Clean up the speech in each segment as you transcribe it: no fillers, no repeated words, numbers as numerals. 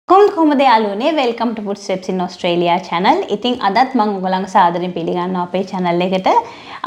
කොහොමද කොහොමද යාළුවනේ, welcome to Footsteps in Australia channel. ඉතින් අදත් මම ඔයගොල්ලන්ව සාදරයෙන් පිළිගන්නවා අපේ channel එකට.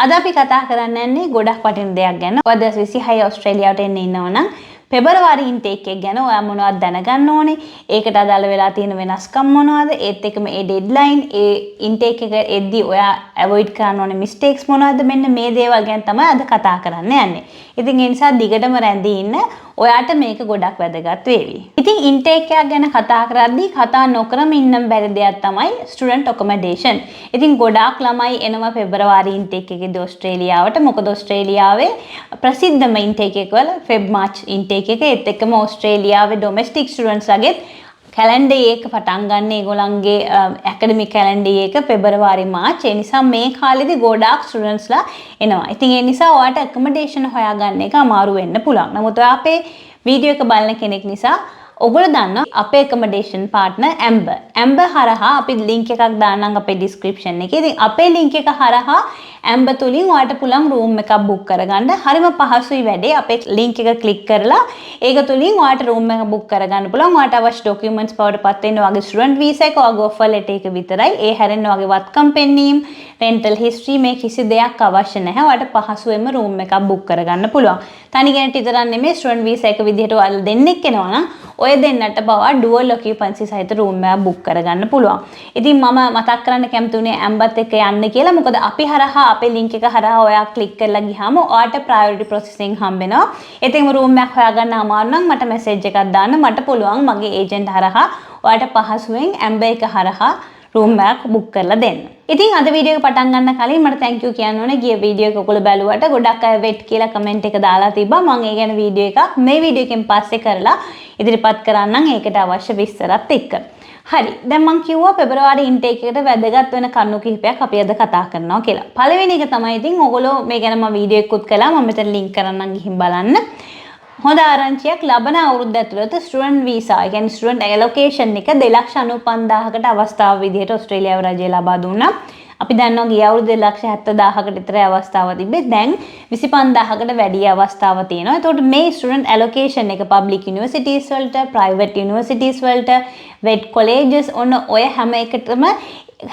අද අපි කතා කරන්න යන්නේ ගොඩක් වටින දෙයක් ගැන. ඔයා 2026 ඔස්ට්‍රේලියාවට එන්න ඉන්නවා නම් පෙබරවාරි ඉන්ටේක් එක ගැන ඔයා මොනවද දැනගන්න ඕනේ? ඒකට අදාළ වෙලා තියෙන වෙනස්කම් මොනවද? ඒත් එක්කම ඒ ඩෙඩ්ලයින්, ඒ ඉන්ටේක් එක එද්දි ඔයා ඇවොයිඩ් කරන්න ඕනේ මිස්ටේක්ස් මොනවද? මෙන්න මේ දේවල් ගැන තමයි අද කතා කරන්න යන්නේ. ඉතින් ඒ නිසා දිගටම රැඳී ඉන්න, ඔයාට මේක ගොඩක් වැදගත් වේවි. ඉතින් ඉන්ටේක් එකක් ගැන කතා කරද්දී කතා නොකරම ඉන්න බැරි දෙයක් තමයි ස්ටුඩන්ට් ඇකොමඩේෂන්. ඉතින් ගොඩාක් ළමයි එනවා පෙබරවාරි ඉන්ටේක් එකේදී ඔස්ට්‍රේලියාවට. මොකද ඔස්ට්‍රේලියාවේ ප්‍රසිද්ධම ඉන්ටේක් එක වල ෆෙබ් මාර්ච් ඉන්ටේක් එක. ඒත් එක්කම ඔස්ට්‍රේලියාවේ ඩොමෙස්ටික් ස්ටුඩන්ට්ස් ලගෙත් කැලෙන්ඩර් එක පටන් ගන්න, ඒගොල්ලන්ගේ ඇකඩමික් කැලෙන්ඩර් එක පෙබරවාරි මාර්ච්. ඒ නිසා මේ කාලෙදි ගොඩාක් ස්ටුඩන්ට්ස්ලා එනවා. ඉතින් ඒ නිසා ඔයාට ඇකොමඩේෂන් හොයාගන්න එක අමාරු වෙන්න පුළුවන්. නමුත් ඔයා අපේ වීඩියෝ එක බලන කෙනෙක් නිසා ඔගොල්ලෝ දන්නවා අපේ ඇකොමඩේෂන් පාර්ට්නර් ඇම්බර්. ඇම්බර් හරහා අපි ලින්ක් එකක් දාන්නම් අපේ ඩිස්ක්‍රිප්ෂන් එකේ. ඉතින් අපේ ලින්ක් එක හරහා ඇම්බර් තුලින් ඔයාලට පුළුවන් රූම් එකක් බුක් කරගන්න. හරිම පහසුයි වැඩේ. අපේ ලින්ක් එක ක්ලික් කරලා ඒක තුලින් ඔයාලට රූම් එක බුක් කරගන්න පුළුවන්. ඔයාලට අවශ්‍ය ඩොකියුමන්ට්ස් බවට පත් වෙන්න ඔයාගේ ස්ටුඩන්ට් වීසා එක, ඔයාගේ ඔෆර් ලෙටර් එක විතරයි. ඒ හැරෙන්න ඔයාගේ වත්කම් පෙන්වීම්, රෙන්ටල් හිස්ටරි මේ කිසි දෙයක් අවශ්‍ය නැහැ. ඔයාලට පහසුවෙන්ම රූම් එකක් බුක් කරගන්න පුළුවන්. තනි කෙනෙක්ට විතරක් නෙමෙයි, ස්ටුඩන්ට් වීසා එක විදිහට ඔයාලා දෙන්නෙක් එනවා නම් ඔය දෙන්නට පවා ඩුවල් ඔකියුපන්සි සහිත රූම් එකක් බුක් කරගන්න පුළුවන්. ඉතින් මම මතක් කරන්න කැමති වුණේ ඇම්බත් එක්ක යන්න කියලා. මොකද අපි හරහා, අපේ ලින්ක් එක හරහා ඔයා ක්ලික් කරලා ගියාම ඔයාට ප්‍රයොරිටි ප්‍රොසෙසිං හම්බ වෙනවා. ඉතින් රූම් එකක් හොයාගන්න අමාරු නම් මට මැසේජ් එකක් දාන්න. මට පුළුවන් මගේ ඒජන්ට් හරහා ඔයාට පහසුවෙන් ඇම්බර් එක හරහා රූම් එකක් බුක් කරලා දෙන්න. ඉතින් අද වීඩියෝ එක පටන් ගන්න කලින් මට thank you කියන්න ඕනේ. ගිය වීඩියෝ එක ඔයගොල්ලෝ බැලුවට ගොඩක් අය වෙට් කියලා කමෙන්ට් එක දාලා තිබ්බා. මම ඒ ගැන වීඩියෝ එකක් මේ වීඩියෝ එකෙන් පස්සේ කරලා ඉදිරිපත් කරන්නම්, ඒකට අවශ්‍ය විස්තරත් එක්ක. හරි. දැන් මං කිව්වා පෙබරවාරි ඉන්ටේක් එකට වැදගත් වෙන කරුණු කිහිපයක් අපි අද කතා කරනවා කියලා. පළවෙනි එක තමයි, ඉතින් ඔයගොල්ලෝ මේ ගැන මම වීඩියෝ එකකුත් කළා. මම මෙතන ලින්ක් කරන්නම්, ගිහින් බලන්න. හොඳ ආරංචියක්, ලබන අවුරුද්ද ඇතුළත ස්ටුඩන්ට් වීසා, ඒ කියන්නේ ස්ටුඩන්ට් ඇලොකේෂන් එක 2,95,000කට අවස්ථාව විදිහට ඔස්ට්‍රේලියාව රජය ලබා දුන්නා. අපි දන්නවා ගිය අවුරුද්ද 2,70,000කට විතර අවස්ථාව තිබ්බේ. දැන් 25,000කට වැඩි අවස්ථාව තියෙනවා. එතකොට මේ ස්ටුඩන්ට් ඇලොකේෂන් එක පබ්ලික් යුනිවර්සිටිස් වලට, ප්‍රයිවට් යුනිවර්සිටිස් වලට, වෙට් කොලේජස්, ඔන්න ඔය හැම එකටම,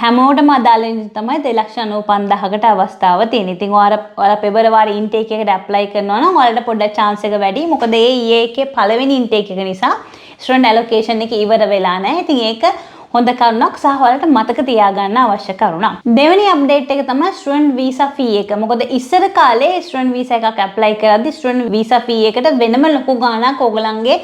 හැමෝටම අදාළ වෙන තමයි 2,95,000කට අවස්ථාව තියෙන්නේ. ඉතින් ඔයාලා ඔයාලා පෙබරවාරි ඉන්ටේක් එකට ඇප්ලයි කරනවා නම් ඔයාලට පොඩ්ඩක් චාන්ස් එක වැඩි. මොකද ඒ ඊයේ එකේ පළවෙනි ඉන්ටේක් එක නිසා ස්ටුඩන්ට් ඇලොකේෂන් එක ඉවර වෙලා නැහැ. ඉතින් ඒක හොඳ කරුණක් සහ ඔයාලට මතක තියාගන්න අවශ්‍ය කරුණක්. දෙවෙනි අප්ඩේට් එක තමයි ස්ටුඩන්ට් වීසා ෆී එක. මොකද ඉස්සර කාලේ ස්ටුඩන්ට් වීසා එකක් ඇප්ලයි කරද්දි ස්ටුඩන්ට් වීසා ෆී එකට වෙනම ලොකු ගාණක් ඕගොල්ලන්ගේ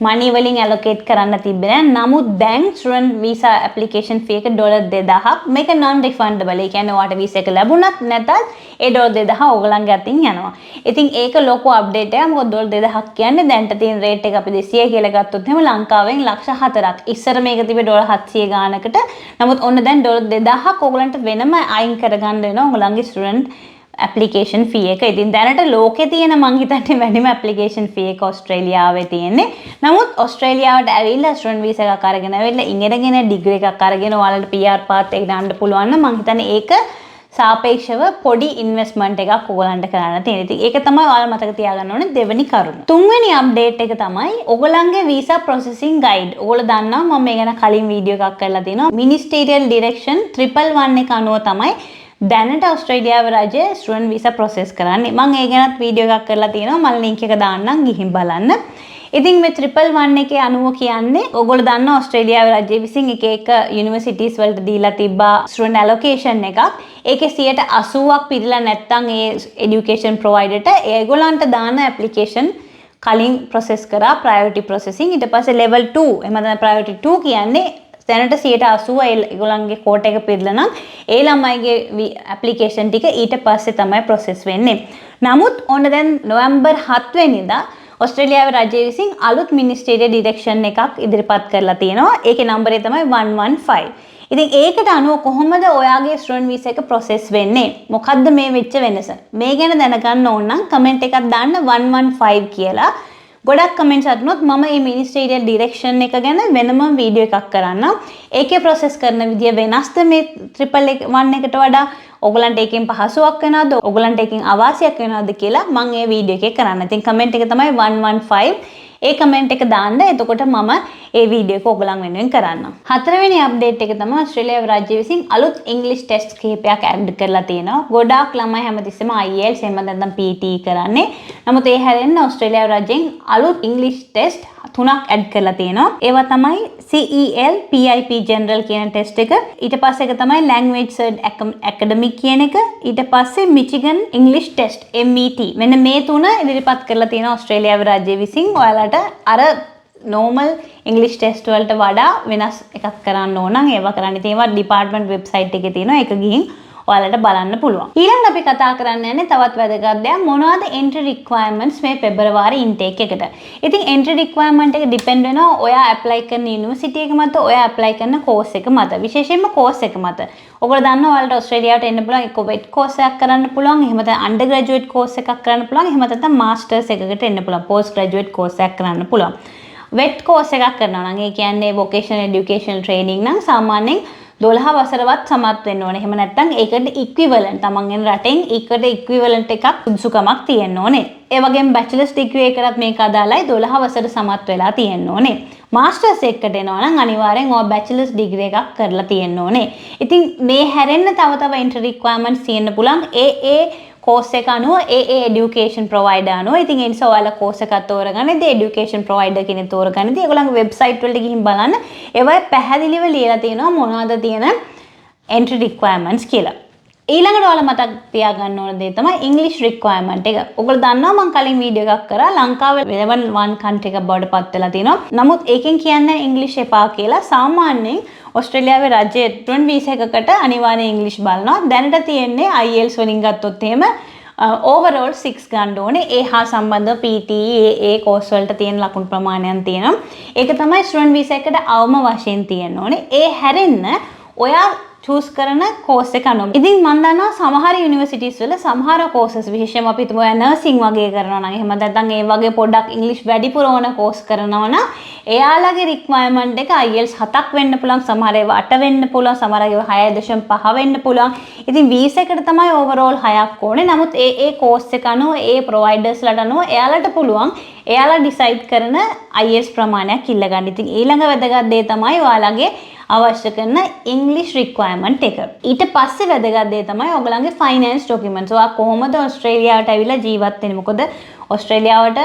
මනි වලින් ඇලොකේට් කරන්න තිබ්බේ නෑ. නමුත් දැන් ස්ටුඩන්ට් වීසා ඇප්ලිකේෂන් ෆී එක ඩොලර් 2000ක්. මේක නොන් රිෆන්ඩබල්. ඒ කියන්නේ ඔයාට වීසා එක ලැබුණත් නැතත් ඒ ඩොලර් 2000 ඕගොල්ලන්ගේ අතින් යනවා. ඉතින් ඒක ලොකු අප්ඩේට් එකක්. මොකද ඩොලර් 2000ක් කියන්නේ දැන්ට තියෙන රේට් එක අපි 200 කියලා ගත්තොත් එහෙම ලංකාවෙන් ලක්ෂ 4ක්. ඉස්සර මේක තිබ්බේ ඩොලර් 700 ගානකට. නමුත් ඔන්න දැන් ඩොලර් 2000ක් ඕගොල්ලන්ට වෙනම අයින් කරගන්න වෙනවා ඕගොල්ලන්ගේ ස්ටුඩන්ට් ඇප්ලිකේෂන් ෆී එක. ඉතින් දැනට ලෝකේ තියෙන මං හිතන්නේ වැඩිම ඇප්ලිකේෂන් ෆී එක ඔස්ට්‍රේලියාවේ තියෙන්නේ. නමුත් ඔස්ට්‍රේලියාවට ඇවිල්ලා ස්ටුඩන්ට් වීසා එකක් අරගෙන ඇවිල්ලා ඉගෙනගෙන ඩිග්‍රී එකක් අරගෙන ඔයාලට PR පාත් එකට යන්න පුළුවන් නම් මං හිතන්නේ ඒක සාපේක්ෂව පොඩි ඉන්වෙස්ට්මන්ට් එකක් ඔයගොල්ලන්ට කරන්න තියෙන. ඉතින් ඒක තමයි ඔයාලා මතක තියාගන්න ඕනේ දෙවෙනි කරුණ. තුන්වෙනි අප්ඩේට් එක තමයි ඔයගොල්ලන්ගේ වීසා ප්‍රොසෙසිං ගයිඩ්. ඔයගොල්ලෝ දන්නවා මම මේ ගැන කලින් වීඩියෝ එකක් කරලා තිනවා. මිනිස්ටීරියල් ඩිරෙක්ෂන් 111 එක අනුව තමයි දැනට ඔස්ට්‍රේලියාව රජය ස්ටුඩන්ට් වීසා ප්‍රොසෙස් කරන්නේ. මම ඒ ගැනත් වීඩියෝ එකක් කරලා තියෙනවා. මම ලින්ක් එක දාන්නම්, ගිහින් බලන්න. ඉතින් මේ 111 එකේ අනුව කියන්නේ, ඔයගොල්ලෝ දන්නවා ඔස්ට්‍රේලියාව රජය විසින් එක එක යුනිවර්සිටිස් වලට දීලා තිබ්බා ස්ටුඩන්ට් ඇලොකේෂන් එකක්. ඒකේ 80ක් පිරීලා නැත්නම් ඒ එඩියුකේෂන් ප්‍රොවයිඩර්ට ඒගොල්ලන්ට දාන ඇප්ලිකේෂන් කලින් ප්‍රොසෙස් කරා, ප්‍රයොරිටි ප්‍රොසෙසිං. ඊට පස්සේ ලෙවල් 2, එහෙම නැත්නම් ප්‍රයොරිටි 2 කියන්නේ දැනට 80 ඒගොල්ලන්ගේ කෝටා එක පිරලා නම් ඒ ළමයිගේ ඇප්ලිකේෂන් ටික ඊට පස්සේ තමයි ප්‍රොසෙස් වෙන්නේ. නමුත් ඔන්න දැන් නොවැම්බර් 7 වෙනිදා ඔස්ට්‍රේලියාවේ රජය විසින් අලුත් මිනිස්ටීරියල් ඩිරෙක්ෂන් එකක් ඉදිරිපත් කරලා තියෙනවා. ඒකේ නම්බරය තමයි 115. ඉතින් ඒකට අනුව කොහොමද ඔයාගේ ස්ටුඩන්ට් වීසා එක ප්‍රොසෙස් වෙන්නේ? මොකද්ද මේ වෙච්ච වෙනස? මේ ගැන දැනගන්න ඕන නම් කමෙන්ට් එකක් දාන්න 115 කියලා. ගොඩක් කමෙන්ට්ස් අතුනොත් මම මේ මිනිස්ටීරියල් ඩිරෙක්ෂන් එක ගැන වෙනම වීඩියෝ එකක් කරන්නම්. ඒකේ ප්‍රොසෙස් කරන විදිය වෙනස්ද මේ 111 එකට වඩා? ඔයගලන්ට ඒකෙන් පහසුවක් වෙනවද, ඔයගලන්ට ඒකෙන් අවාසියක් වෙනවද කියලා මම ඒ වීඩියෝ එකේ කරන්න. ඉතින් කමෙන්ට් එක තමයි 115. ඒ කමෙන්ට් එක දාන්න. එතකොට මම ඒ වීඩියෝ එක ඔයගලන් වෙනුවෙන් කරන්නම්. හතරවෙනි අප්ඩේට් එක තමයි ඕස්ට්‍රේලියාව රාජ්‍ය විසින් අලුත් ඉංග්‍රීසි ටෙස්ට් කිහිපයක් ඇඩ් කරලා තියෙනවා. ගොඩාක් ළමයි හැමතිස්සෙම IELTS එහෙම නැත්නම් PTE කරන්නේ. නමුත් ඒ හැරෙන්න ඕස්ට්‍රේලියාව රාජ්‍යයෙන් අලුත් ඉංග්‍රීසි ටෙස්ට් තුනක් ඇඩ් කරලා තියෙනවා. ඒවා තමයි CEL PIP General කියන ටෙස්ට් එක. ඊට පස්සේ එක තමයි Language Cert Academic කියන එක. ඊට පස්සේ Michigan English Test MET. මෙන්න මේ තුන ඉදිරිපත් කරලා තියෙනවා ඕස්ට්‍රේලියාව රාජ්‍ය විසින්. ඔයාලට අර නෝමල් ඉංග්‍රීසි ටෙස්ට් වලට වඩා වෙනස් එකක් කරන්න ඕන නම් ඒවා කරන්න. ඉතින් ඒවා ඩිපාර්ට්මන්ට් වෙබ්සයිට් එකේ තියෙනවා. ඒක ගිහින් ඔයාලට බලන්න පුළුවන්. ඊළඟට අපි කතා කරන්න යන්නේ තවත් වැදගත් දෙයක්, මොනවද entry requirements මේ පෙබරවාරි ඉන්ටේක් එකට. ඉතින් entry requirement එක ඩිපෙන්ඩ් වෙනවා ඔයා ඇප්ලයි කරන යුනිවර්සිටි එක මත, ඔයා ඇප්ලයි කරන කෝස් එක මත, විශේෂයෙන්ම කෝස් එක මත. ඔයගොල්ලෝ දන්නවා ඔයාලට ඕස්ට්‍රේලියාවට එන්න පුළුවන් එක්ක වෙට් කෝස් එකක් කරන්න පුළුවන්, එහෙම නැත්නම් අන්ඩර් ග්‍රැජුවේට් කෝස් එකක් කරන්න පුළුවන්, එහෙම නැත්නම් මාස්ටර්ස් එකකට එන්න පුළුවන්, පෝස්ට් ග්‍රැජුවේට් කෝස් එකක් කරන්න පුළුවන්. වෙට් කෝස් එකක් කරනවා නම්, ඒ කියන්නේ වොකේෂනල් එඩියුකේෂනල් ට්‍රේනින් නම්, සාමාන්‍යයෙන් 12 වසරවත් සමත් වෙන්න ඕනේ. එහෙම නැත්නම් ඒකට ඉක්විවලන්ට්, තමන් එන රටෙන් ඒකට ඉක්විවලන්ට් එකක් සුදුසුකමක් තියෙන්න ඕනේ. ඒ වගේම බැචලර්ස් ඩිග්‍රී එකටත් මේක අදාළයි, 12 වසර සමත් වෙලා තියෙන්න ඕනේ. මාස්ටර්ස් එකකට එනවා නම් අනිවාර්යෙන් ඔයා බැචලර්ස් ඩිග්‍රී එකක් කරලා තියෙන්න ඕනේ. ඉතින් මේ හැරෙන්න තව තව එන්ට්‍රි රික්වයර්මන්ට්ස් තියෙන්න පුළුවන්. ඒ ඒ කෝස් එක අනුව, ඒ ඒ එඩියුකේෂන් ප්‍රොවයිඩර් අනුව. ඉතින් ඒ නිසා ඔයාලා කෝස් එකක් තෝරගන්නදී, එඩියුකේෂන් ප්‍රොවයිඩර් කෙනෙක් තෝරගන්නදී ඒගොල්ලන්ගේ වෙබ්සයිට් වලට ගිහින් බලන්න. ඒවයෙ පැහැදිලිව ලියලා තියෙනවා මොනවද තියෙන එන්ට්‍රි රික්වයර්මන්ට්ස් කියලා. ඊළඟට ඔයාලා මතක තියාගන්න ඕන දේ තමයි ඉංග්‍රීසි රික්වයර්මන්ට් එක. ඔයගොල්ලෝ දන්නවා මං කලින් වීඩියෝ එකක් කරා, ලංකාව ලෙවල් 1 කන්ට්‍රි එකක් බවට පත් වෙලා තියෙනවා. නමුත් ඒකෙන් කියන්නේ ඉංග්‍රීසි එපා කියලා. සාමාන්‍යයෙන් ඕස්ට්‍රේලියාවේ රජයේ ස්ටුඩන්ට් වීසා එකකට අනිවාර්යෙන් ඉංග්‍රීසි බලනවා. දැනට තියෙන්නේ IELTS වලින් ගත්තොත් එහෙම ඕවරෝල් 6 ගන්න ඕනේ. ඒ හා සම්බන්ධව PTE ඒ ඒ කෝස් වලට තියෙන ලකුණු ප්‍රමාණයන් තියෙනවා. ඒක තමයි ස්ටුඩන්ට් වීසා එකට අවම වශයෙන් තියෙන්න ඕනේ. ඒ හැරෙන්න ඔයා චූස් කරන කෝස් එක අනුව. ඉතින් මම දන්නවා සමහර යුනිවර්සිටිස් වල සමහර කෝසස්, විශේෂයෙන්ම අපි හිතමු ඔයා නර්සිං වගේ කරනවා නම්, එහෙම නැත්නම් ඒ වගේ පොඩ්ඩක් ඉංග්‍රීසි වැඩිපුර ඕන කෝස් කරනවා නම්, එයාලගේ රික්වයර්මන්ට් එක IELTS 7ක් වෙන්න පුළුවන්, සමහර ඒවා 8 වෙන්න පුළුවන්, සමහර ඒවා 6.5 වෙන්න පුළුවන්. ඉතින් වීසා එකට තමයි ඕවරෝල් 6ක් ඕනේ. නමුත් ඒ ඒ කෝස් එක අනුව, ඒ ප්‍රොවයිඩර්ස්ලාට අනුව එයාලට පුළුවන් එයාලා ඩිසයිඩ් කරන IELTS ප්‍රමාණයක් ඉල්ල ගන්න. ඉතින් ඊළඟ වැදගත් දේ තමයි ඔයාලගේ අවශ්‍ය කරන ඉංග්‍රීසි රික්වයර්මන්ට් එක. ඊට පස්සේ වැදගත් දේ තමයි ඔයගොල්ලන්ගේ ෆයිනෑන්ස් ඩොකියුමන්ට්ස්. ඔයා කොහොමද ඕස්ට්‍රේලියාවට ඇවිල්ලා ජීවත් වෙන්නේ? මොකද ඕස්ට්‍රේලියාවට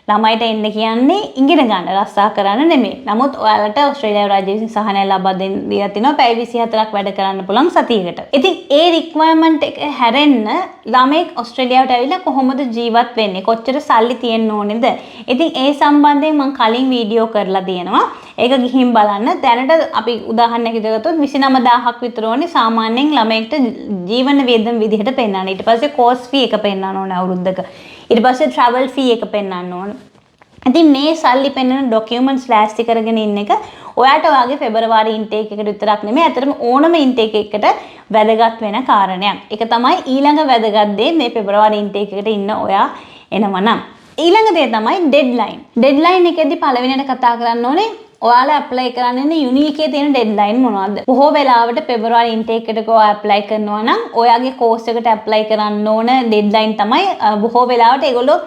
ළමයිට එන්න කියන්නේ ඉගෙන ගන්න, රස්සා කරන්න නෙමෙයි. නමුත් ඔයාලට ඕස්ට්‍රේලියාව රාජ්‍ය විසින් සහනය ලබා දෙන්න දීලා තිනවා පැය 24ක් වැඩ කරන්න පුළුවන් සතියකට. ඉතින් ඒ රික්වයර්මන්ට් එක හැරෙන්න ළමයෙක් ඕස්ට්‍රේලියාවට ඇවිල්ලා කොහොමද ජීවත් වෙන්නේ? කොච්චර සල්ලි තියෙන්න ඕනේද? ඉතින් ඒ සම්බන්ධයෙන් මම කලින් වීඩියෝ කරලා තියෙනවා. ඒක ගිහින් බලන්න. දැනට අපි උදාහරණයක් විදිහට ගත්තොත් 29,000ක් විතර ඕනේ සාමාන්‍යයෙන් ළමයෙක්ට ජීවන වියදම් විදිහට පෙන්වන්න. ඊට පස්සේ කෝස් ෆී එක පෙන්වන්න ඕනේ අවුරුද්දක. ඊට පස්සේ ට්‍රැවල් ෆී එක පෙන්වන්න ඕනේ. ඉතින් මේ සල්ලි පෙන්වන ඩොකියුමන්ට්ස් ලෑස්ති කරගෙන ඉන්න එක ඔයාට ඔයාගේ පෙබරවාරි ඉන්ටේක් එකට විතරක් නෙමෙයි, ඇත්තටම ඕනම ඉන්ටේක් එකකට වැදගත් වෙන කාරණයක්. ඒක තමයි ඊළඟ වැදගත් දේ මේ පෙබරවාරි ඉන්ටේක් එකට ඉන්න ඔයා එනවා නම්. ඊළඟ දේ තමයි ඩෙඩ්ලයින්. ඩෙඩ්ලයින් එකේදී පළවෙනියට කතා කරන්න ඕනේ ඔයාලා ඇප්ලයි කරන්න ඉන්න යුනි එකේ තියෙන ඩෙඩ්ලයින් මොනවද? බොහෝ වෙලාවට පෙබරවාරි ඉන්ටේක් එකට ඔයා ඇප්ලයි කරනවා නම් ඔයාගේ කෝස් එකට ඇප්ලයි කරන්න ඕන ඩෙඩ්ලයින් තමයි බොහෝ වෙලාවට ඒගොල්ලෝ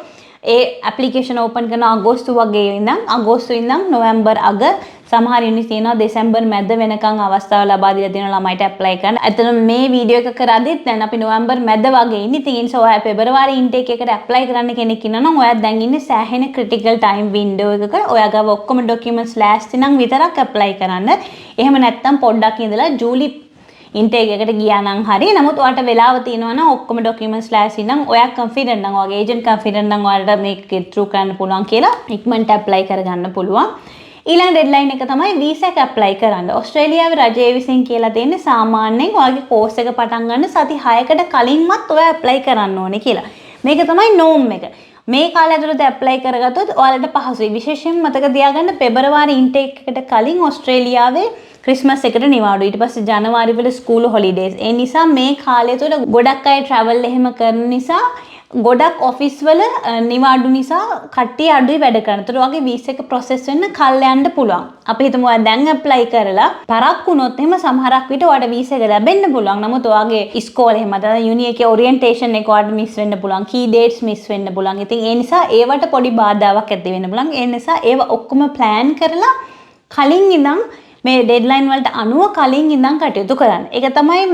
ඒ ඇප්ලිකේෂන් ඕපන් කරන අගෝස්තු වගේ ඉඳන්, අගෝස්තු ඉඳන් නොවැම්බර් අග, සමහර යුනිස් තියෙනවා දෙසැම්බර් මැද වෙනකන් අවස්ථාව ලබා දීලා තියෙනවා ළමයිට ඇප්ලයි කරන්න. ඇත්තටම මේ වීඩියෝ එක කරද්දිත් දැන් අපි නොවැම්බර් මැද වගේ ඉන්නේ. ඉතින් ඒ නිසා ඔයා පෙබරවාරි ඉන්ටේක් එකට ඇප්ලයි කරන්න කෙනෙක් ඉන්නවා නම් ඔයා දැන් ඉන්නේ සෑහෙන ක්‍රිටිකල් ටයිම් වින්ඩෝ එකක. ඔයා ගාව ඔක්කොම ඩොකියුමන්ට්ස් ලෑස්ති නම් විතරක් ඇප්ලයි කරන්න. එහෙම නැත්නම් පොඩ්ඩක් ඉඳලා ජූලි ඉන්ටේක් එකට ගියා නම් හරි. නමුත් ඔයාට වෙලාව තියෙනවා නම්, ඔක්කොම ඩොකියුමන්ට්ස් ලෑස්ති නම්, ඔයා කොන්ෆිඩන්ට් නම්, ඔයාගේ ඒජන්ට් කොන්ෆිඩන්ට් නම් ඔයාලට මේක ගෙට් ත්‍රූ කරන්න පුළුවන් කියලා ඉක්මනට ඇප්ලයි කරගන්න පුළුවන්. ඊළඟ ඩෙඩ්ලයින් එක තමයි වීසා එක ඇප්ලයි කරන්න. ඕස්ට්‍රේලියාවේ රජය විසින් කියලා තියෙන්නේ සාමාන්‍යයෙන් ඔයාගේ කෝස් එක පටන් ගන්න සති 6කට කලින්වත් ඔයා ඇප්ලයි කරන්න ඕනේ කියලා. මේක තමයි නෝම් එක. මේ කාලය ඇතුළත ඇප්ලයි කරගත්තොත් ඔයාලට පහසුයි. විශේෂයෙන්ම මතක තියාගන්න පෙබරවාරි ඉන්ටේක් එකට කලින් ඕස්ට්‍රේලියාවේ ක්‍රිස්මස් එකට නිවාඩු. ඊට පස්සේ ජනවාරි වල ස්කූල් හොලිඩේස්. ඒ නිසා මේ කාලය තුළ ගොඩක් අය ට්‍රැවල් එහෙම කරන නිසා ගොඩක් ඔෆිස් වල නිවාඩු නිසා කට්ටිය අඩුයි වැඩ කරන. ඒතර ඔයාගේ වීසා එක ප්‍රොසෙස් වෙන්න කල් යන්න පුළුවන්. අපි හිතමු ඔයා දැන් ඇප්ලයි කරලා පරක් වුණොත් එහෙම සමහරක් විට ඔයාට වීසා එක ලැබෙන්න පුළුවන්. නමුත් ඔයාගේ ඉස්කෝලේ එහෙම නැත්නම් යුනි එකේ ඔරියන්ටේෂන් එක ඔයාට මිස් වෙන්න පුළුවන්. කී ඩේට්ස් මිස් වෙන්න පුළුවන්. ඉතින් ඒ නිසා ඒවට පොඩි බාධාවක් ඇති වෙන්න පුළුවන්. ඒ නිසා ඒව ඔක්කොම ප්ලෑන් කරලා කලින් ඉඳන් මේ ඩෙඩ්ලයින් වලට අනුව කලින් ඉඳන් කටයුතු කරන්න. ඒක තමයි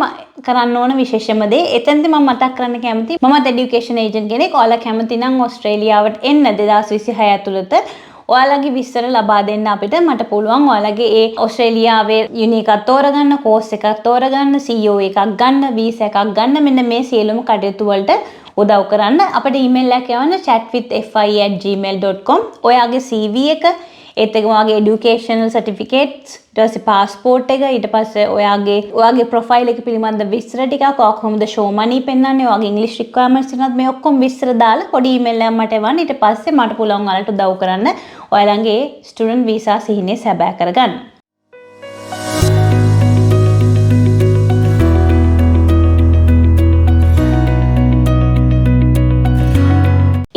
කරන්න ඕන විශේෂම දේ. එතෙන්දී මම මතක් කරන්න කැමති මමත් එඩියුකේෂන් ඒජන්ට් කෙනෙක්. ඔයාලා කැමති නම් ඕස්ට්‍රේලියාවට එන්න 2026 ඇතුළත ඔයාලගේ විස්තර ලබා දෙන්න අපිට. මට පුළුවන් ඔයාලගේ ඒ ඕස්ට්‍රේලියාවේ යුනි එකක් තෝරගන්න, කෝස් එකක් තෝරගන්න, CEO එකක් ගන්න, වීසා එකක් ගන්න, මෙන්න මේ සියලුම කටයුතු වලට උදව් කරන්න. අපිට ඊමේල් එකක් යවන්න chatwithfi@gmail.com. ඔයාගේ CV එක, ඒත් එක්කම ඔයාගේ එඩියුකේෂනල් සර්ටිෆිකේට්ස්, ඊට පස්සේ පාස්පෝර්ට් එක, ඊට පස්සේ ඔයාගේ ප්‍රොෆයිල් එක පිළිබඳ විස්තර ටිකක්, ඔයා කොහොමද ෂෝ මනි පෙන්වන්නේ, ඔයාගේ ඉංග්‍රීසි රික්වයර්මන්ට්ස් ටිකත් මේ ඔක්කොම විස්තර දාලා පොඩි ඊමේල් එකක් මට එවන්න. ඊට පස්සේ මට පුළුවන් ඔයාලට උදව් කරන්න ඔයාලගේ ස්ටුඩන්ට් වීසා සිහිනය සැබෑ කරගන්න.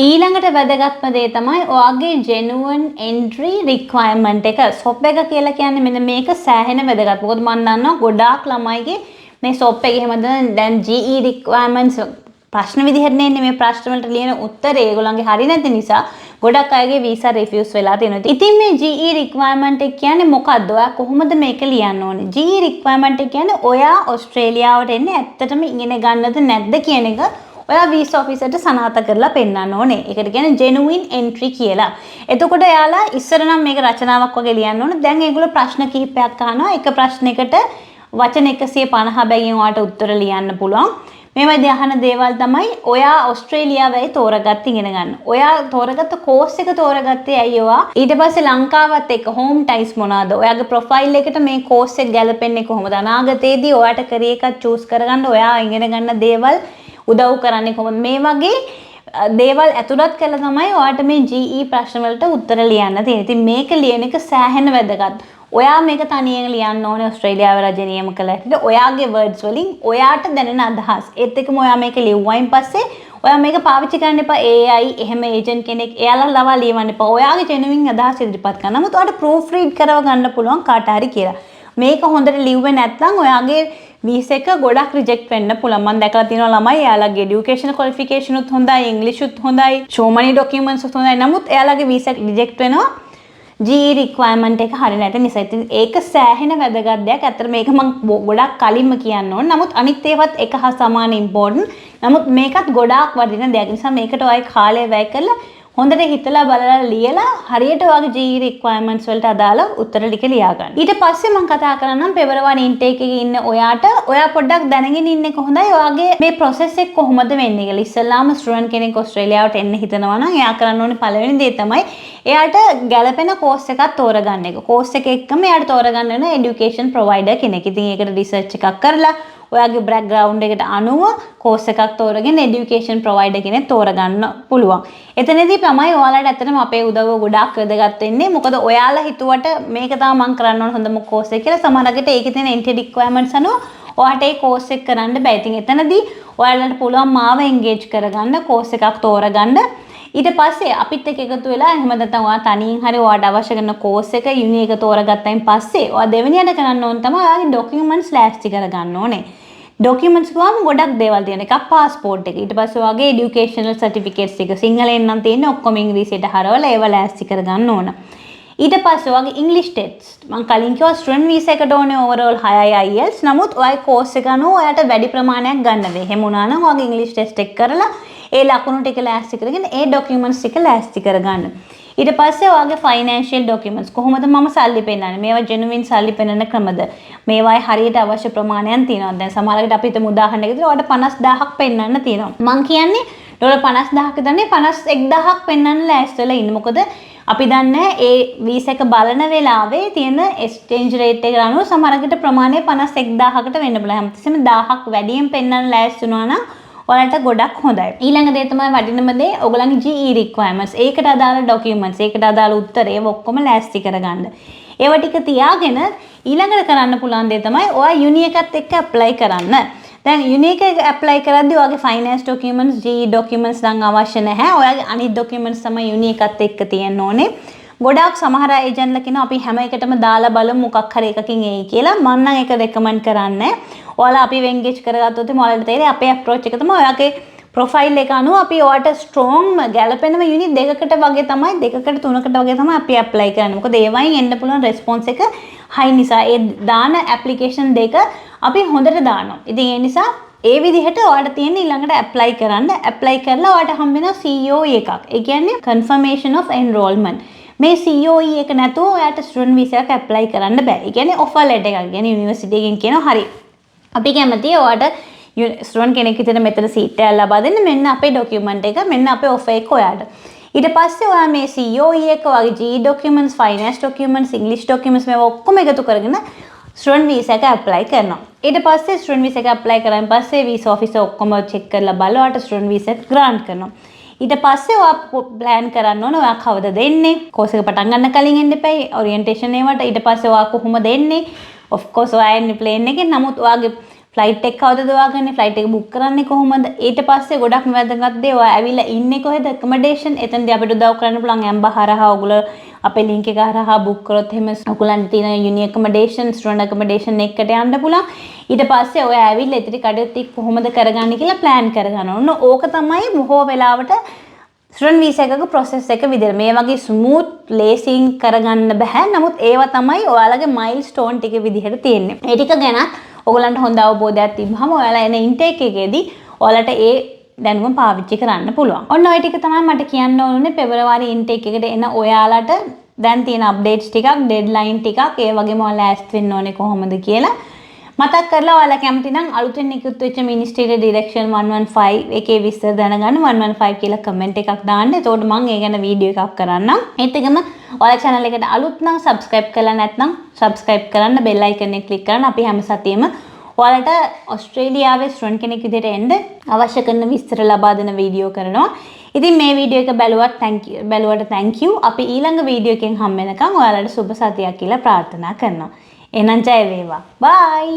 ඊළඟට වැදගත්ම දේ තමයි ඔයාගේ ජෙනුවන් එන්ට්‍රි රික්වයර්මන්ට් එක. සොප් එක කියලා කියන්නේ මෙන්න මේක සෑහෙන වැදගත්. මොකද මම දන්නවා ගොඩාක් ළමයිගේ මේ සොප් එක එහෙම දැන් GE requirements ප්‍රශ්න විදිහට නේ මේ ප්‍රශ්න වලට ලියන උත්තරේ ඒගොල්ලන්ගේ හරි නැති නිසා ගොඩක් අයගේ වීසා රිෆියුස් වෙලා තියෙනවා. ඉතින් මේ GE requirement එක කියන්නේ මොකද්ද? ඔයා කොහොමද මේක ලියන්න ඕනේ? GE requirement එක කියන්නේ ඔයා ඕස්ට්‍රේලියාවට එන්නේ ඇත්තටම ඉගෙන ගන්නද නැද්ද කියන එක ඔයා වීසා ඔෆිසර්ට සනාථ කරලා පෙන්නන්න ඕනේ. ඒකට කියන්නේ ජෙනුයින් එන්ට්‍රි කියලා. එතකොට එයාලා ඉස්සර නම් මේක රචනාවක් වගේ ලියන්න ඕනේ. දැන් ඒගොල්ලෝ ප්‍රශ්න කිහිපයක් අහනවා. එක ප්‍රශ්නයකට වචන 150 බැගින් ඔයාට උත්තර ලියන්න පුළුවන්. මේ වගේ අහන දේවල් තමයි ඔයා ඕස්ට්‍රේලියාවයි තෝරගත්ත ඉගෙන ගන්න. ඔයා තෝරගත්ත කෝස් එක තෝරගත්තේ ඇයි ඔයා? ඊට පස්සේ ලංකාවත් එක්ක හෝම් ටයිස් මොනවාද? ඔයාගේ ප්‍රොෆයිල් එකට මේ කෝස් එක ගැලපෙන්නේ කොහොමද? අනාගතයේදී ඔයාට කරියර් එකක් චූස් කරගන්න ඔයා ඉගෙන ගන්න දේවල් උදව් කරන්නේ කොහොමද? මේ වගේ දේවල් ඇතුළත් කරලා තමයි ඔයාට මේ GE ප්‍රශ්න වලට උත්තර ලියන්න තියෙන්නේ. ඉතින් මේක ලියන එක සෑහෙන වැදගත්. ඔයා මේක තනියෙන් ලියන්න ඕනේ ඕස්ට්‍රේලියාව රජය නියම කළ හැටියට ඔයාගේ වර්ඩ්ස් වලින් ඔයාට දැනෙන අදහස්. ඒත් එක්කම ඔයා මේක ලිව්වයින් පස්සේ ඔයා මේක පාවිච්චි කරන්න එපා AI එහෙම ඒජන්ට් කෙනෙක් එයාලා ලවා ලියවන්න එපා. ඔයාගේ ජෙනුයින් අදහස් ඉදිරිපත් කරන්න. නමුත් ඔයාට ප්‍රූෆ් රීඩ් කරව ගන්න පුළුවන් කාට හරි කියලා. මේක හොඳට ලිව්වේ නැත්නම් ඔයාගේ වීසා එක ගොඩක් රිජෙක්ට් වෙන්න පුළුවන්. මම දැකලා තියෙනවා ළමයි එයාලගේ එඩියුකේෂන් ක්වොලිෆිකේෂන් උත් හොඳයි, ඉංග්‍රීසි උත් හොඳයි, ෂෝ මනි ඩොකියුමන්ට්ස් උත් හොඳයි. නමුත් එයාලගේ වීසා එක රිජෙක්ට් වෙනවා GE requirement එක හරි නැති නිසා. ඉතින් ඒක සෑහෙන වැදගත් දෙයක්. ඇත්තට මේක මම ගොඩක් කලින්ම කියන්න ඕන. නමුත් අනිත් ඒවාත් එක හා සමාන ඉම්පෝටන්ට්. නමුත් මේකත් ගොඩාක් වටින දෙයක්. නිසා මේකට ඔයයි කාලය වැය කරලා හොඳට හිතලා බලලා ලියලා හරියට ඔයාගේ GE requirements වලට අදාළ උත්තර ටික ලියා ගන්න. ඊට පස්සේ මම කතා කරන්නම් පෙබරවාරි ඉන්ටේක් එකේ ඉන්න ඔයාට ඔයා පොඩ්ඩක් දැනගෙන ඉන්න එක හොඳයි. ඔයාගේ මේ process එක කොහොමද වෙන්නේ කියලා. ඉස්සෙල්ලාම ස්ටුඩන්ට් කෙනෙක් ඕස්ට්‍රේලියාවට එන්න හිතනවා නම් එයා කරන්න ඕනේ පළවෙනි දේ තමයි එයාට ගැළපෙන කෝස් එකක් තෝරගන්න එක. කෝස් එක එක්කම එයාට තෝරගන්න වෙන එඩියුකේෂන් ප්‍රොවයිඩර් කෙනෙක්. ඉතින් ඒකට රිසර්ච් එකක් කරලා ඔයාගේ බැක්ග්‍රවුන්ඩ් එකට අනුව කෝස් එකක් තෝරගෙන එඩියුකේෂන් ප්‍රොවයිඩර් කෙනෙක් තෝරගන්න පුළුවන්. එතනදී තමයි ඔයාලට ඇත්තටම අපේ උදව්ව ගොඩාක් වැදගත් වෙන්නේ. මොකද ඔයාලා හිතුවට මේක තමයි මං කරන්න ඕන හොඳම කෝස් එක කියලා සමහරකට ඒකේ තියෙන එන්ට්‍රි රික්වයර්මන්ට්ස් අනුව ඔයාට ඒ කෝස් එක කරන්න බෑ. ඉතින් එතනදී ඔයාලට පුළුවන් මාව එන්ගේජ් කරගන්න කෝස් එකක් තෝරගන්න. ඊට පස්සේ අපිත් එක්ක එකතු වෙලා එහෙම නැත්නම් ඔයා තනියෙන් හරි ඔයාට අවශ්‍ය කරන කෝස් එක යුනි එක තෝරගත්තයින් පස්සේ ඔයා දෙවෙනියට කරන්න ඕන තමයි ඔයාගේ ඩොකියුමන්ට්ස් ලෑස්ති කරගන්න ඕනේ. ඩොකියුමන්ට්ස් ගාම ගොඩක් දේවල් තියෙනවා. එකක් පාස්පෝර්ට් එක. ඊට පස්සේ ඔයාගේ එඩියුකේෂනල් සර්ටිෆිකේට්ස් එක සිංහලෙන් නම් තියෙන්නේ ඔක්කොම ඉංග්‍රීසියට හරවලා ඒවා ලෑස්ති කරගන්න ඕන. ඊට පස්සේ ඔයාගේ ඉංග්‍රීසි ටෙස්ට්. මං කලින් කිව්වා ස්ටුඩන්ට් වීසා එකට ඕනේ ඕවරෝල් 6යි IELTS. නමුත් ඔයාගේ කෝස් එක අනුව ඔයාට වැඩි ප්‍රමාණයක් ගන්න වෙයි. එහෙම වුණා නම් ඔයාගේ ඉංග්‍රීසි ටෙස්ට් එක කරලා ඒ ලකුණු ටික ලෑස්ති කරගෙන ඒ ඩොකියුමන්ට්ස් ටික ලෑස්ති කරගන්න. ඊට පස්සේ ඔයාගේ ෆයිනෑන්ෂියල් ඩොකියුමන්ට්ස් කොහොමද මම සල්ලි පෙන්නන්නේ? මේවා ජෙනුයින් සල්ලි පෙන්නන ක්‍රමද? මේවායේ හරියට අවශ්‍ය ප්‍රමාණයක් තියෙනවද? දැන් සමහරවිට අපි හිතමු උදාහරණයක් විදිහට ඔයාලට 50000ක් පෙන්නන්න තියෙනවා. මං කියන්නේ ඩොලර් 50000ක් විතරනේ 51000ක් පෙන්නන්න ලෑස්ති වෙලා ඉන්න. මොකද අපි දන්නේ ඒ වීසා එක බලන වෙලාවේ තියෙන එක්ස්චේන්ජ් රේට් එක අනුව සමහරකට ප්‍රමාණය 51000කට වෙන්න පුළුවන්. හැමතිස්සෙම 1000ක් වැඩියෙන් පෙන්නන්න ලෑස්ති වුණා නම් ඔයාලට ගොඩක් හොඳයි. ඊළඟ දේ තමයි වටිනම දේ ඔයගොල්ලන්ගේ GE requirements. ඒකට අදාළ ඩොකියුමන්ට්ස්, ඒකට අදාළ උත්තර ඒව ඔක්කොම ලෑස්ති කරගන්න. ඒව ටික තියාගෙන ඊළඟට කරන්න පුළුවන් දේ තමයි ඔයා යුනි එකත් එක්ක ඇප්ලයි කරන්න. දැන් යුනි එක ඇප්ලයි කරද්දී ඔයාගේ ෆයිනෑන්ස් ඩොකියුමන්ට්ස්, GE documents නම් අවශ්‍ය නැහැ. ඔයාගේ අනිත් ඩොකියුමන්ට්ස් තමයි යුනි එකත් එක්ක තියෙන්න ඕනේ. ගොඩාක් සමහර ඒජන්ට්ලා කියනවා අපි හැම එකටම දාලා බලමු, මොකක් හරි එකකින් එයි කියලා. මම නම් ඒක රෙකමන්ඩ් කරන්නේ. ඔයාලා අපිව එන්ගේජ් කරගත්තොත් එහෙම ඔයාලට තේරෙයි, අපේ අප්‍රෝච් එක තමයි ඔයාගේ ප්‍රොෆයිල් එක අනුව අපි ඔයාට ස්ට්‍රෝංම ගැලපෙනම යුනි දෙකකට වගේ තමයි, දෙකකට තුනකට වගේ තමයි අපි ඇප්ලයි කරන්නේ. මොකද ඒවයින් එන්න පුළුවන් රෙස්පොන්ස් එක හයි නිසා ඒ දාන ඇප්ලිකේෂන් දෙක අපි හොඳට දානවා. ඉතින් ඒ නිසා ඒ විදිහට ඔයාලට තියෙන ඊළඟට ඇප්ලයි කරන්න. ඇප්ලයි කරලා ඔයාලට හම්බ වෙනවා COE එකක්. ඒ කියන්නේ confirmation of enrollment. මේ COE එක නැතුව ඔයාට ස්ටුඩන්ට් වීසා එකක් ඇප්ලයි කරන්න බෑ. ඒ කියන්නේ ඔෆර් ලෙටර් එකක්. කියන්නේ යුනිවර්සිටි එකෙන් කියනවා, හරි, අපි කැමතියි ඔයාට ස්ටුඩන්ට් කෙනෙක් විදිහට මෙතන සීට් එකක් ලබා දෙන්න, මෙන්න අපේ ඩොකියුමන්ට් එක, මෙන්න අපේ ඔෆර් එක ඔයාට. ඊට පස්සේ ඔයා මේ COE එක, ඔයාගේ GE documents, finance documents, English documents මේවා ඔක්කොම එකතු කරගෙන ස්ටුඩන්ට් වීසා එක ඇප්ලයි කරනවා. ඊට පස්සේ ස්ටුඩන්ට් වීසා එක ඇප්ලයි කරාන් පස්සේ වීසා ඔෆිසර් ඔක්කොම චෙක් කරලා බලලා ඔයාට ස්ටුඩන්ට් වීසා එක ග්‍රාන්ට් කරනවා. ඊට පස්සේ ඔයා ප්ලෑන් කරන්න ඕන ඔයා කවද දෙන්නේ? කෝස් එක පටන් ගන්න කලින් එන්න එපැයි ඔරියන්ටේෂන් ඒවට. ඊට පස්සේ ඔයා කොහොමද එන්නේ? ඔෆ් කෝස් ඔයා එන්නේ ප්ලේන් එකෙන්. නමුත් ඔයාගේ ෆ්ලයිට් එක කවදද හොයාගන්නේ? ෆ්ලයිට් එක බුක් කරන්නේ කොහොමද? ඊට පස්සේ ගොඩක්ම වැදගත් දේ, ඔයා ඇවිල්ලා ඉන්නේ කොහෙද? ඇකොමඩේෂන්. එතනදී අපිට උදව් කරන්න පුළුවන් ඇම්බා හරහා. ඔයගොල්ලෝ අපේ ලින්ක් එක හරහා බුක් කරොත් එහෙම ඔයගොල්ලන්ට තියෙන යුනි ඇකොමඩේෂන්, ස්ටුඩන්ට් ඇකොමඩේෂන් එකකට යන්න පුළුවන්. ඊට පස්සේ ඔයා ඇවිල්ලා ඉතිරි කටයුතු ටික කොහොමද කරගන්නේ කියලා ප්ලෑන් කරගන්න ඕන. ඕක තමයි බොහෝ වෙලාවට ස්ටුඩන්ට් වීසා එකක ප්‍රොසෙස් එක විදිහට. මේ වගේ ස්මූත් ලේසියෙන් කරගන්න බෑ. නමුත් ඒවා තමයි ඔයාලගේ මයිල්ස්ටෝන් ටික විදිහට තියෙන්නේ. ඒ ටික ගැනත් ඔයගොල්ලන්ට හොඳ අවබෝධයක් තිබ්බහම ඔයාලා එන ඉන්ටේක් එකේදී ඔයාලට ඒ දැනුම පාවිච්චි කරන්න පුළුවන්. ඔන්න ඔය ටික තමයි මට කියන්න ඕනේ පෙබරවාරි ඉන්ටේක් එකට එන ඔයාලට දැන් තියෙන අප්ඩේට්ස් ටිකක්, ඩෙඩ්ලයින් ටිකක්, ඒ වගේම ඔයාලා ලෑස්ති වෙන්න ඕනේ කොහොමද කියලා මතක් කරලා, ඔයාලා කැමති නම් අලුතෙන් නිකුත් වෙච්ච මිනිස්ට්‍රි ඩිරෙක්ෂන් 115 එකේ විස්තර දැනගන්න 115 කියලා කමෙන්ට් එකක් දාන්න. එතකොට මම ඒ ගැන වීඩියෝ එකක් කරන්නම්. ඒත් එක්කම ඔයාලා channel එකට අලුත් නම්, subscribe කරලා නැත්නම් subscribe කරන්න, bell icon එක ක්ලික් කරන්න. අපි හැම සතියෙම ඔයාලට ඔස්ට්‍රේලියාවේ ස්ටුඩන්ට් කෙනෙක් විදිහට එන්න අවශ්‍ය කරන විස්තර ලබා දෙන වීඩියෝ කරනවා. ඉතින් මේ වීඩියෝ එක බැලුවත් thank you, බැලුවට thank you. අපි ඊළඟ වීඩියෝ එකෙන් හම් වෙනකන් ඔයාලට සුබ සතියක් කියලා ප්‍රාර්ථනා කරනවා. එහෙනම් ජය වේවා. බයි.